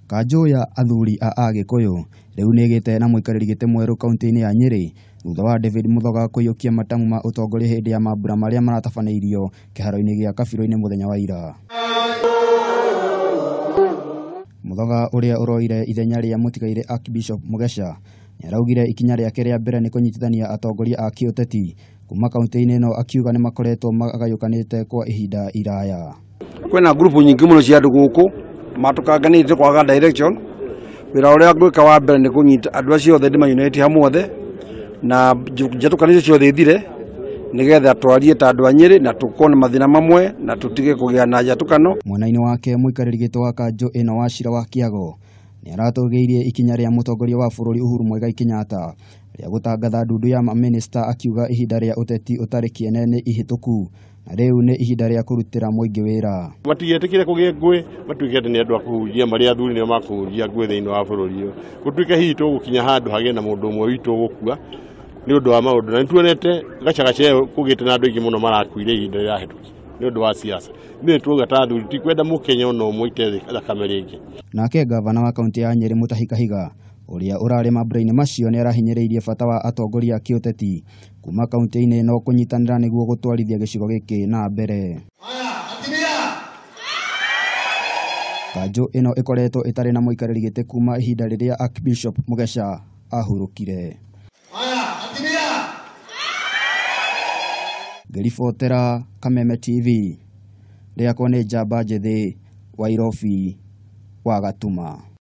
Kanjũ ya athuri a Agĩkũyũ rĩu nĩĩgĩte na mũikarĩri gĩtĩ mwerũ kaunti-inĩ ya Nyĩrĩ thutha wa David Muthoga kũiyũkia matamu ma ũtongoria hĩndĩ ya mambura marĩa maratabanĩirio kĩharo-inĩ gĩa Kabirũ-inĩ mũthenya wa ira. Muthoga ũrĩa ũroire ithenya rĩa mũtigairĩ Archbishop Mugecha nĩaraugire ikinya rĩake rĩa mbere nĩ kũnyitithania atongoria a kĩũteti kuma kaunti-inĩ ĩno, akiuga nĩmakoretwo magayũkanĩte kwa ihinda iraya. Kwĩna ngurubu nyingĩ mũno cia andũ gũkũ matũkanganĩte kwaga direction. Wĩra ũrĩa ngwĩka wa mbere nĩ kũnyita andũ acio othe ndĩmayunĩte hamwe othe na njatũkano icio ciothe ithire, nĩgetha twarie ta andũ a Nyĩrĩ na tũkorwo na mathĩna mamwe na tũtige kũgĩa na njatũkano. Mwena-inĩ wake mũikarĩri gĩtĩ wa kanjũ ĩno Wachira wa Kĩago nĩaratũgĩirie ikinya rĩa mũtongoria wa bũrũri Uhuru Muigai Kenyatta rĩa gũtangatha ndundu ya mamĩnĩsta, akiuga ihinda rĩa ũteti ũtarĩ kĩene nĩ ihĩtũku na rĩu nĩ ihinda rĩa kũrutĩra mũingĩ wĩra. Matigetĩkĩre kũgĩe ngũĩ, matuĩke atĩ nĩ andũ a kũhunjia marĩ athuri nĩo makũhunjia ngũĩ thĩinĩ wa bũrũri ũyũ. Gũtuĩke hihi tũgũkinya handũ hagĩe na mũndũ ũmwe witũ ũgũkua nĩ ũndũ wa maũndũ, na nĩtuonete gacagaca ĩyo kũgĩte na andũ aingĩ mũno marakuire ihinda rĩrahĩtũki nĩ ũndũ wa siasa. Nĩ tuoga ta athuri tikwenda mũkenya ona ũmwe ite thakame rĩngĩ. Nake gavana wa kaunti ya Nyĩrĩ Mutahi Kahiga ũrĩa ũrarĩ mambura-inĩ macio nĩarahinyĩrĩirie bata wa atongoria a kĩũteti kuma kaunti-inĩ ĩno kũnyitanĩra nĩguo gũtwarithia gĩcigo gĩkĩ na mbere. Kanjũ ĩno ĩkoretwo ĩtarĩ na mũikarĩri gĩtĩ kuma ihinda rĩrĩa Archbishop Mugecha ahurũkire. Ngĩribotera Kameme TV, rĩakwa nĩ Njamba Njĩthĩ wa Irobi wa Gatuma.